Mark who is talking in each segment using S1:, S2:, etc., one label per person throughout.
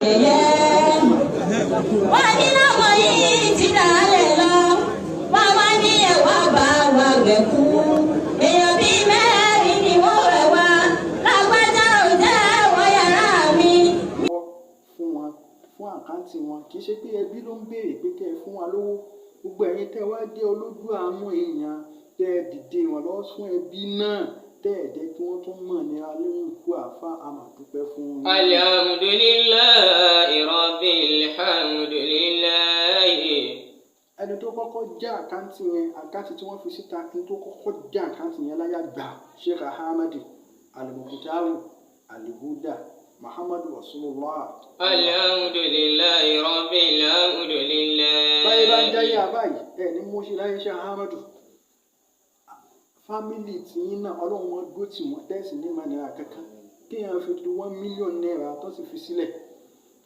S1: Yẹ̀yẹ́. Wọ́n ní láwọn yìí ti dálẹ̀ lọ, wọ́n wá ní ẹ̀wà bá wa gbẹ̀kú. Èèyàn bíi mẹ́rin ni wọ́n rẹ̀ wá, lágbájá ò jẹ́ wọ yàrá mi.
S2: Fún wọn fún account wọn, kì í ṣe pé ẹbí ló ń béèrè pé kẹ́ ẹ fún wa lówó. Gbogbo ẹ̀yin tẹ́ wá jẹ́ olójú àánú èèyàn, tẹ́ ẹ dìde ìrànlọ́wọ́ fún ẹbí náà, tẹ́ ẹ jẹ́ kí wọ́n tún mọ̀ nira lórí ikú àfa, àmàdúpẹ́ fún yín.
S3: Alhamdulillahi rabbil hamdulillahi.
S2: Ẹni tó kọ́kọ́ já account yẹn, account tí wọ́n fi síta, ẹni tó kọ́kọ́ já account yẹn láyà gbà, Sheikh Ahmed Al-Mukhtar Al-Huda Muhammadu Rasulullah.
S3: Alhamdulillahi rabbil hamdulillahi.
S2: Báyìí bá ń jáyé àbáyìí ẹ ní mú sí láyé. Sheikh Ahmed, family tìyín náà, Ọlọ́run wọn dúró tì wọ́n tẹ́sí ní manira kankan. Kéèyàn fi du ₦1 million tó sì fi sílẹ̀,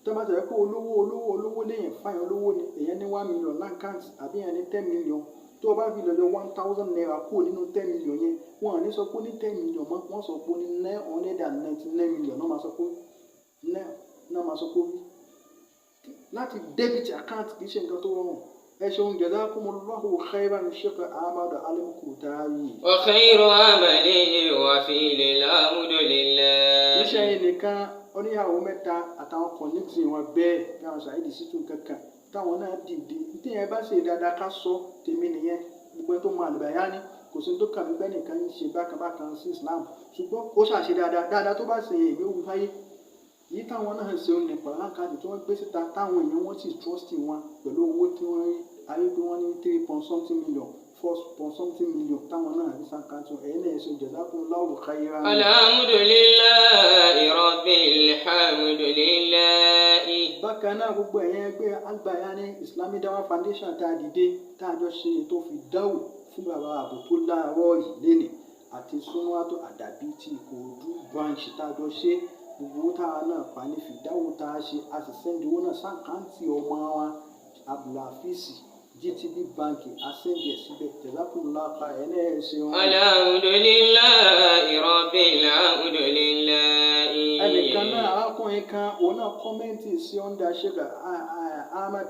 S2: tó bá tẹ̀lé pé olówó olówó olówó léèyàn fáyàn olówó ni, èèyàn ní 1 million l'account àbí èèyàn ní 10 million, tó o bá fi lọ yọ ₦1,000 kúrò nínú 10 million yẹn, wọn ò ní sọ pé ó ní 10 million mọ́, wọ́n sọ pé ó ní 999 million náà, máa sọ pé nine náà, máa sọ pé ó rí láti debit account. Kì í ṣe nǹkan tó rọrùn. Ẹ ṣeun, jazakumullahu khairan, Sheikh Ahmad Al-Mukhtar.
S3: Wa khayru amali wa fil alhamdulillah.
S2: Iṣẹ́ yìí nìkan, oníyàwó mẹ́ta àtàwọn kọ̀nìtì wọn bẹ́ẹ̀ bí àwọn Saheed Shittu kankan táwọn náà dìde. Tíyẹn bá ṣe dáadáa, ká sọ tèmi nìyẹn. Gbogbo ẹni tó mọ àlùbáyá ni kò sí tó kàmí bẹ́ẹ̀ nìkan ń ṣe bákan bákan sí Islam, ṣùgbọ́n ó ṣàṣe dáadáa. Dáadáa tó bá ṣe yẹn, ìwé wù fáyé yìí táwọn náà ṣe ń nípa láǹkàtì tí wọ́n gbé síta, táwọn èèyàn wọ́n sì trust wọn pẹ̀lú owó tí wọ́n rí ayé pé wọ́n ní three point something million, four point something million táwọn náà rí sàkántì. Ẹ̀yin náà ṣe, jazakumullahu khairan.
S3: Alhamdulillahi rabbil hamdulillahi.
S2: Bákan náà, gbogbo ẹ̀yin ẹgbẹ́ Albayani Islamic Dawah Foundation tá a dìde, tá a jọ ṣe ètò fìdáwò fún bàbá àbùkù láàárọ̀ yìí lénìí, àti súnmọ́tò àdàbí ti Ìkòròdú branch tá a jọ ṣe, gbogbo owó táwa náà pa ní fìdáwò tá a ṣe, a sì send owó náà s'account ọmọ wa Abdulhafiz, GTB Bank, a send ẹ̀ síbẹ̀. Jazakumullahu khairan, ẹ̀ náà ẹ̀ ṣeun.
S3: Alhamdulillahi rabbil hamdulillahi.
S2: Ẹnìkan náà, arákùnrin kan, òun náà comment sí under Sheikh Ahmed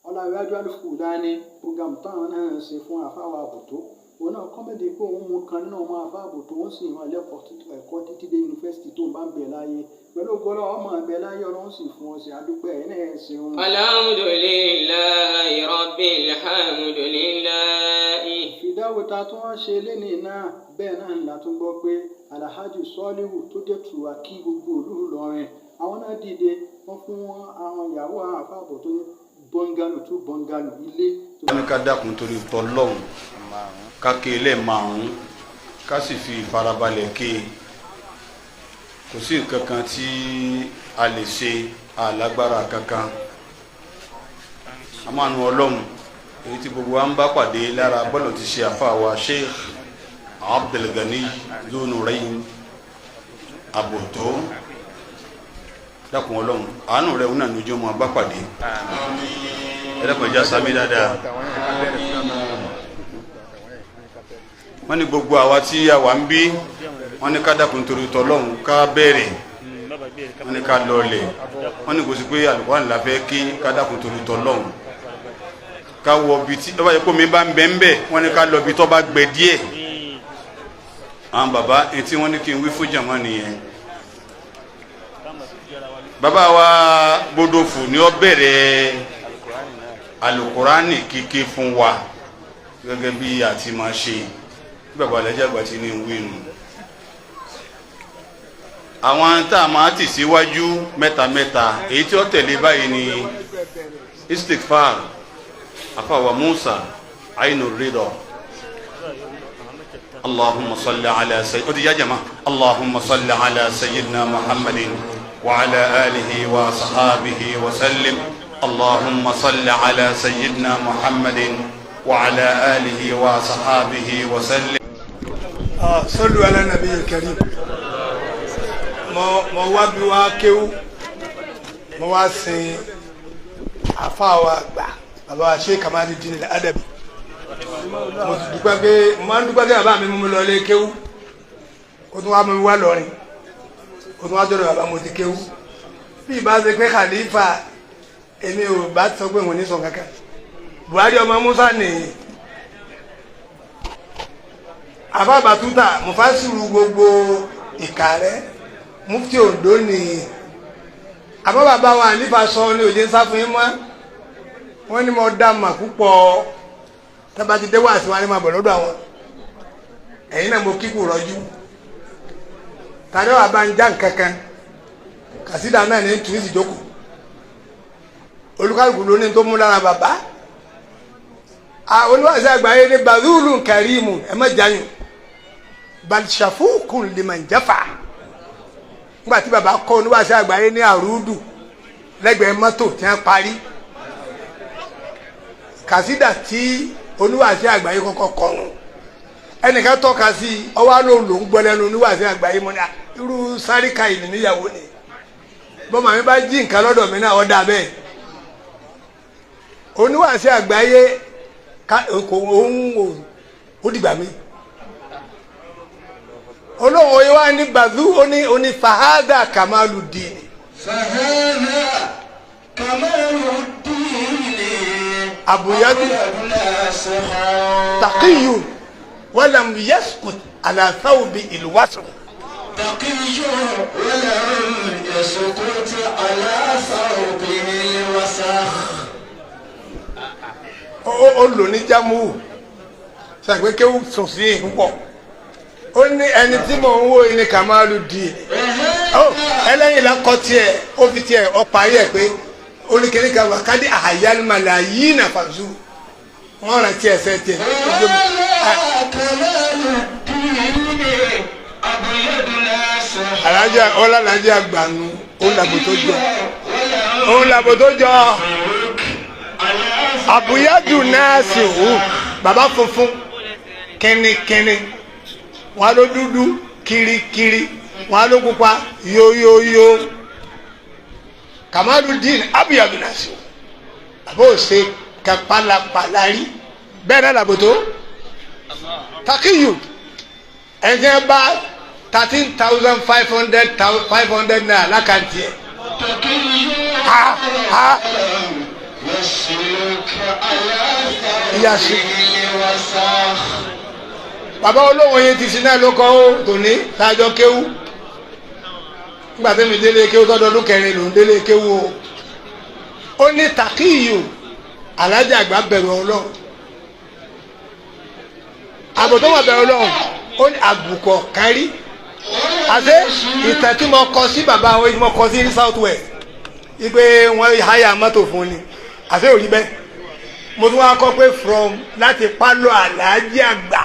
S2: Ọláwájú Alufulani program táwọn náà ń ṣe fún àfáwà àbùtó. Òun náà comment pé òun mú kan nínú ọmọ àfáà àbùtó, òun sì rán lẹ́kọ̀ọ́ ẹ̀kọ́ títí dé yunifásitì tó ń bá ń bẹ̀ láyé. Pẹ̀lú ògbọ́lọ́ ọmọ ẹ̀bẹ̀ láyé, Ọlọ́run sì fún ọ sí, adúpẹ́, ẹ̀ náà ẹ̀ ṣeun.
S3: Alhamdulillahi rabbil hamdulillahi.
S2: Fìdáwò ta tún wọ́n ṣe lénìí náà, bẹ́ẹ̀ náà la tún gbọ́ pé Alhaji Sọ́líhù tó jẹ́ tùwàkí gbogbo ìlú Ìlọrin, àwọn náà dìde, wọ́n fún àwọn ìyàwó àfàbọ̀ tó ní bungalow tó bungalow ilé.
S4: Wọ́n ní ká dákun torí tọlọ́hun, ká ké lẹ́ẹ̀márùn-ún, ká sì fi ìfarabalẹ̀ ké. Kò sí nǹkan kan tí a lè ṣe, alágbára kankan. Àmọ́ Ọlọ́run èyí tí gbogbo wa ń bá pàdé lára bọ́ọ̀lù ti ṣe àfa wa Sheikh Abdulgani Zunurain Aboto, dákun Ọlọ́run, àánú rẹ̀ ń nà ní ojú ọmọ bá pàdé. Ẹ dákun, ẹja sami dáadáa. Wọ́n ní gbogbo àwa tí a wà ń bí, wọ́n ní ká dákun torí tọlọ́hun, ká bẹ̀rẹ̀, wọ́n ní ká lọlẹ̀, wọ́n ní kò sí pé Àlùkùránì la fẹ́ kí, ká dákun torí tọlọ́hun, ká wọ bi tí ọba yẹ kó mi bá ń bẹ ń bẹ, wọ́n ní ká lọ bi tó bá gbẹ díẹ̀. Àwọn bàbá etí wọ́n ní kí n wí fún jàmá nìyẹn. Bàbá wa Gbódòfù ni ó bẹ̀rẹ̀ Alukurani kíké fún wa gẹ́gẹ́ bí a ti máa ṣe bí bàbá alájà àgbà ti ní wínu. Àwọn tá a máa tì síwájú mẹ́ta mẹ́ta, èyí tí ó tẹ̀lé báyìí ni istikfar, afawa Musa Ainu Ridọ. اللهم صل على سيد يا جماعة، اللهم صل على سيدنا محمد وعلى آله وصحابه وسلم. اللهم صل على سيدنا محمد وعلى آله وصحابه وسلم.
S5: صلوا على النبي الكريم. Mo wá bí wá kéwú, mo wá sin àfáà wa àgbà, bàbá wa Sheikh Kamaludin Al-Adabi. Mo ti dúpẹ́ pé mo máa ń dúpẹ́ pé bàbá mi mú mi lọ ilé kéwú, ó tún wá mú mi wá lọrin, ó tún wá jọ̀dọ̀ bàbá mo ti kéwú. Bí ìbá ṣe pé Khalifa èmi ò bá sọ pé òun ní sọ kankan. Buhari ọmọ Musa nìyí. Àfa Bàtútà mufasiru gbogbo Ìkàrẹ́ Mufti Ondo nìyí. Àmọ́ bàbá wa Khalifa sọ ní òye ń sá fún yín mọ́. Wọ́n ní mo dá mà púpọ̀ tábà ti dé wá sí wa ní ma bọ̀ lọ́dọ̀ àwọn. Ẹ̀yin náà mo kíkù rọ́jú. Tàbí wàá bá ń já nǹkankan. Kàsídà náà ní tùwísì jókòó. Olúkálùkù ló ní tó mú lára bàbá. Oníwàásí àgbáyé ní Bazulu Karimu ẹ má jayùn. Balṣafukun liman jafa. Nígbà tí bàbá kọ́ oníwàásí àgbáyé ní àrúdù lẹ́gbẹ̀ẹ́ mọ́tò tí wọ́n parí. Kàsídà tí oníwàásí àgbáyé kọ́kọ́ kọrun. Ẹnìkan tọ́ka sí ọwọ́ àlọ́ ló ń gbọ́ lẹ́nu oníwàásí àgbáyé mọ́ ní irú sáríkà ìlú níyàwó ni. Bọ́mọ mi bá jí nǹkan lọ́dọ̀ mi náà ó dà bẹ́ẹ̀. Oníwàásí àgbáyé òun ó dìgbà mi. Olóhùn oyè wa ní Bàzú oní Fahadà Kamalu Dini.
S6: Fahadà Kamalu Dini.
S5: Àbúyádù Taqiyun walam yaskut ala thawbi ìlúwàsùn.
S6: Taqiyun walam yaskut ala thawbi ìlúwàsùn.
S5: Ó lò ní jámù ṣàgbé kéwù sùn sí púpọ̀. Ó ní ẹni tí mò ń wò ní Kamalu Dini. Ẹlẹ́yìn lakọ tiẹ̀ ó fi tiẹ̀ ọ parí ẹ̀ pé oníkèrè kan wà kádì àyálùmọ̀lá yìí nà fàṣù wọ́n rán tiẹ̀ sẹ́ tiẹ̀. Alájà ọlọ́lájà àgbànú òun làbò tó jọ òun làbò tó jọ àbúyádù náà sì hù bàbá funfun kínníkínní wọn ló dúdú kirikiri wọn ló pupa yóyóyó. Kamaludin abiyadu nasi bàbá ò ṣe ka pálapàla rí bẹ́ẹ̀ náà làbòtó Takiyu ẹ̀jẹ̀ bá 13,500 naira lákàntì ẹ̀. Ha ha ìyàsí bàbá olóhùn yẹn ti sin náà ló kọ́ ó tòní tájọ kéwú. Nígbà tí mi délé kéwú tọ́dọọdún kẹrin ló ń délé kéwú o. Ó ní Takiyu alájà àgbà bẹ̀rù Ọlọ́run. Àbò tó wà bẹ̀rù Ọlọ́run ó ní àbùkọ̀ kárí. Àti ìtàn tí mo kọ sí bàbá àwọn tí mo kọ sí ní South West wípé wọ́n háyà mọ́tò fún ni àti òrí bẹ́ẹ̀. Mo tún wá kọ́ pé from láti pálọ̀ alájà àgbà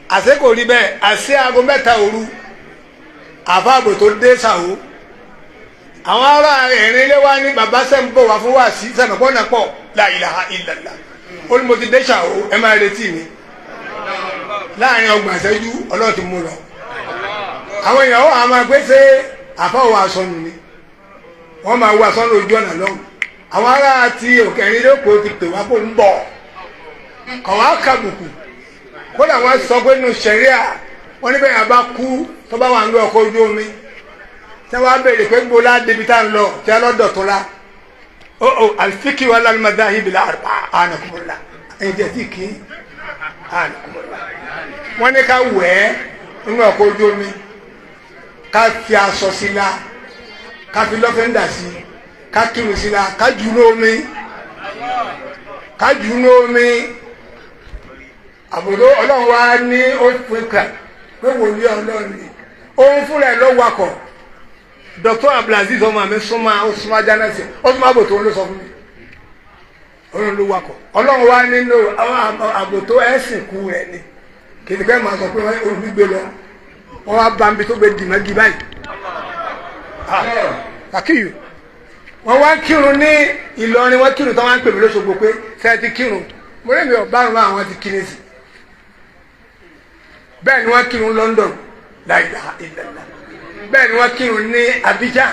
S5: àti kò rí bẹ́ẹ̀. Àti aago 3 òru àfáàbò tó dé sàwó àwọn ará ẹ̀rín ilé wa ní bàbá sẹ́ ń bọ̀ wá fún wàásí sẹ́mi pọ́nà pọ̀ la ilaha illallah. Ó ní mo ti dé sàwó ẹ máa retí mi. Láàrin ọgbọ̀n ìṣẹ́jú Ọlọ́run ti mú lọ. Àwọn èèyàn ó àwọn máa pé ṣé àfáwọ̀ asọnù ni wọ́n máa wọ asọnù ojú ọ̀nà lọ́hùn. Àwọn ará ti òkè ẹ̀rín lóko ti pè wá kó ń bọ̀ kọ̀ wá kàbùkù. Kódà wọ́n sọ pé nínú sẹ̀ríà wọ́n ní bẹ́ẹ̀ bá kú tó bá wà nínú ọkọ̀ ojú omi tí wọ́n á béèrè pé gbọ́lá débi tá à ń lọ tí wọ́n lọ́dọ̀ tó la ó alifiki wà lálùmọ́dá ibìlà àrùbá ànàkùnmọ́lá ẹ̀yìn tí ẹ̀ sì kí ànàkùnmọ́lá. Wọ́n ní ká wẹ̀ ẹ́ nínú ọkọ̀ ojú omi ká fi aṣọ sí la ká fi lọ́fẹ́ńdà sí ká kírun sí la ká jù ní omi ká jù ní omi. Àbùdó Ọlọ́run wa ní ó fi kà pé wòlíì Ọlọ́run ni òun fúnra ẹ̀ ló wakọ̀. Dr. Abdulaziz ọmọ mi súnmọ́ ó súnmọ́ jánẹ́sì ó súnmọ́ àbòtó ló sọ fún mi Ọlọ́run ló wakọ̀. Ọlọ́run wa nínú àbòtó ẹ̀sìn kú rẹ̀ ni kìí pẹ́ máa sọ pé omi gbé lọ wọ́n wá bá mi tó gbé dìmọ́gì báyìí. Takiyu wọ́n wá kírun ní Ìlọrin wọ́n kírun tó wá ń pè mí lóṣogbo pé sẹ́ẹ̀ ti kírun mo rẹ́ mi ọ̀bárùn àwọn ti kí ní sí. Bẹ́ẹ̀ ni wọ́n kírun London la ilaha illallah. Bẹ́ẹ̀ ni wọ́n kírun ní Abidjan.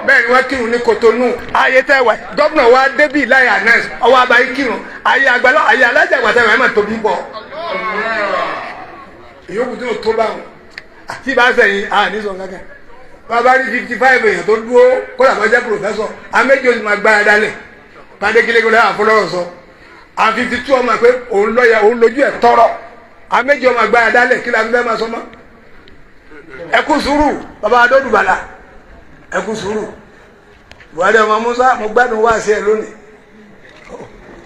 S5: Bẹ́ẹ̀ ni wọ́n kírun ní Cotonou. Ayé tẹ́ wà gómìnà wa débì láyé announce ọwọ́ abayé kírun ayé àgbàlá ayé alájà àgbàtà ìwà ẹ̀ máa tóbi pọ̀. Ìyókù tí o tó bá wọn àti bá sẹ́yìn a ní sọ kankan. Bàbá rí 55 èèyàn tó dúró kódà bá jẹ́ pòfẹ́sọ̀ àméjì oṣù máa gbára dálẹ̀ pàdékìlẹ́gbẹ̀rẹ́ lẹ́yìn àfọlọ́rọ̀ sọ àwọn 52 ọmọ pé òun lọ́ọ̀yà òun lójú ẹ̀ tọrọ àméjì ọmọ gbára dálẹ̀ kí la fi fẹ́ máa sọ mọ́. Ẹ kú sùúrù bàbá adódùbàlà ẹ kú sùúrù Buhari ọmọ Musa mo gbádùn wá sí ẹ lónìí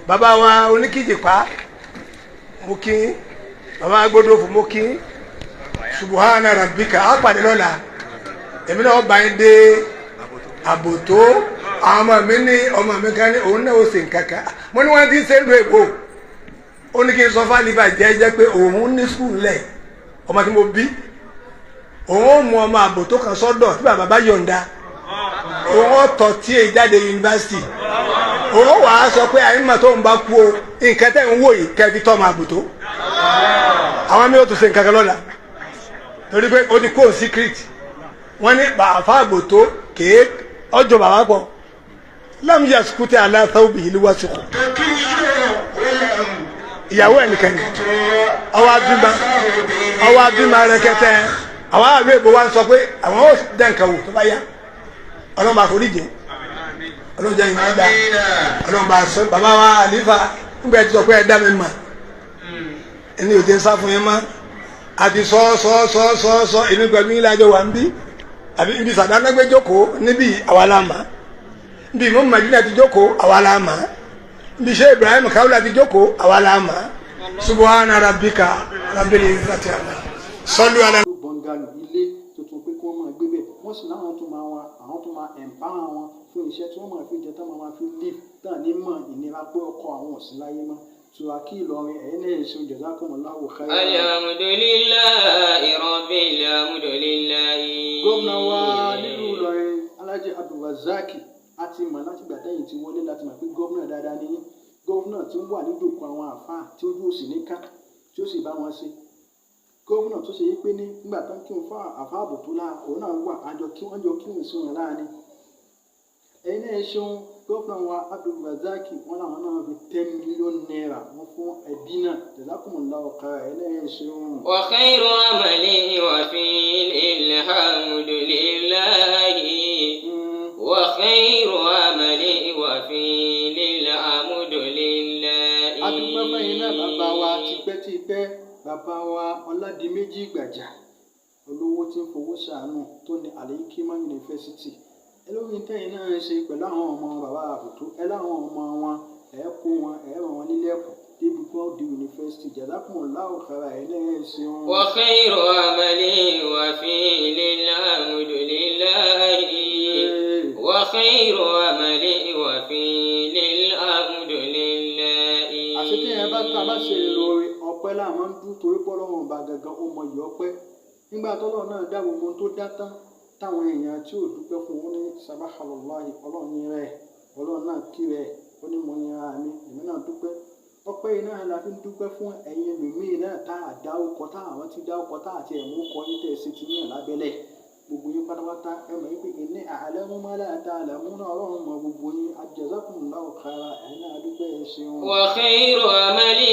S5: bàbá wa oníkìjìpá mo kí bàbá agbódòfò mo kí subuhana rabbika á pàdé lọ́la èmi náà bá yín dé àbòtó àwọn ọmọ mi ní ọmọ mi kan ní òun náà ó sì ń kankan mo ní wọn ti ń ṣe ń lo èbó ó ní kí n sọ fálífà jẹ́jẹ́ pé òun ní sùkúl lẹ̀ ọmọ tí mo bí òun ó mú ọmọ àbòtó kan sọ́dọ̀ tí bàbá bá yọ̀ǹda òun ó tọ̀ tí èyí jáde yunifásitì òun wàá sọ pé àyìnbá tó ń bá kú o nǹkan tẹ̀ ń wò yìí kẹ́ fi tọ́ ọmọ àbòtó àwọn mi ò tún ṣe nǹkan kan lọ́la torí pé ó ti kó secret wọ́n ní bàfà àbòtó kéé ọjọ́ bàbá pọ̀ lámúyà sukùtì aláṣà òbí ìlú wa sùkù ìyàwó ẹ̀ nìkan ni ọwọ́ abímọ rẹ̀kẹ̀tẹ̀ àwọn àlọ́ èbó wa ń sọ pé àwọn ò dẹ̀ nǹkan wò tó bá yá ọlọ́run bá forí jẹ ọlọ́run jẹ́ ìmọ̀ ẹ̀dá ọlọ́run bá sọ bàbá wa àlífà nígbà tí sọ pé ẹ̀dá mi mà ẹni ò ti ń sá fún yín mọ́ àti sọ sọ sọ sọ sọ èmi pẹ̀lú yín lájọ wà ń bí àbí ibi sàdánágbé jókòó níbi àwa la mà níbi ìmọ̀ Mádínà ti jókòó àwa la mà níbi iṣẹ́ Ibrahim Kawla ti jókòó àwa la mà subhana rabbika rabbil izzati amma sọlú ala.
S2: Bọ́ngàlù ilé tuntun pé kí wọ́n máa gbé bẹ̀ wọ́n sì láwọn tó máa wá àwọn tó máa empower wọn fún iṣẹ́ tí wọ́n máa fi jẹ tán máa fi live tán ní mọ̀ ìnira pé ọkọ àwọn ò sí láyé mọ́. Turaki Ìlọrin ẹ̀yin náà ṣe jazakumullahu khairan.
S3: Alhamdulillahi rabbil alhamdulillahi.
S2: Gómìnà wa nílùú Ìlọrin Alhaji Abdulrazaki a ti mọ̀ láti gbà tẹ́yìn tí wọlé láti mọ̀ pé gómìnà dáadáa ní gómìnà tí ń wà níjòkó àwọn àfáà tí ojú òsì ní ká tí ó sì bá wọn ṣe gómìnà tó ṣe yí pé ní nígbà tán kí n fa àfáà àbò tó láà òun náà wà àjọ kí wọ́n jọ kí n sí wọn láàrin. Ẹ̀yin náà ṣeun gómìnà wa Abdulrazaki wọn làwọn náà fi 10 million naira wọn fún ẹbí náà jazakumullahu khairan ẹ̀yin náà ṣeun.
S3: Wa khairu amali wa fil alhamdulillahi. Wa khairu amali wa fil alhamdulillahi.
S2: Adúpẹ́ fẹ́yìn náà bàbá wa tipẹ́tipẹ́ bàbá wa Ọládìméjì Gbàjà olówó tí ń fowó ṣàánú tó ní Al-Hikmat University ẹlórí tẹ́yìn náà ń ṣe pẹ̀lú àwọn ọmọ bàbá àbùtó ẹ láwọn ọmọ wọn ẹ kó wọn ẹ ràn wọn nílé ẹ̀kọ́ débi kí wọ́n di yunifásitì jazakumullahu khairan ẹ̀ náà ṣeun.
S3: Wa khairu amali wa fil alhamdulillahi. Wa khairu amali wa fil alhamdulillahi.
S2: Àṣetí ẹ bá ta bá ṣe lóore ọpẹ́ láàmú ń dún torí pọ́lọ́run ọba gangan ó mọ ìyọ́ pẹ́ nígbà tọ́lọ́run náà dá gbogbo tó dá tán táwọn èèyàn tí ò dúpẹ́ fún wọn ní sabahalahi ọlọ́run ní rẹ̀ ọlọ́run náà kí rẹ̀ ó ní mo yan ara mi èmi náà dúpẹ́ ọpẹ́ yìí náà la fi ń dúpẹ́ fún ẹ̀yin ẹlòmíì náà tá a dá ọkọ̀ tá àwọn ti dá ọkọ̀ tá àti ẹ̀mú kọ yín tẹ̀ ṣe ti yàn lábẹ́lẹ̀ gbogbo yín pátápátá ẹ mọ̀ wípé ìní a'lamu ma la ta'lamuna ọlọ́run mọ gbogbo yín jazakumullahu khairan ẹ̀yin náà dúpẹ́ ẹ ṣeun.
S3: Wa khairu amali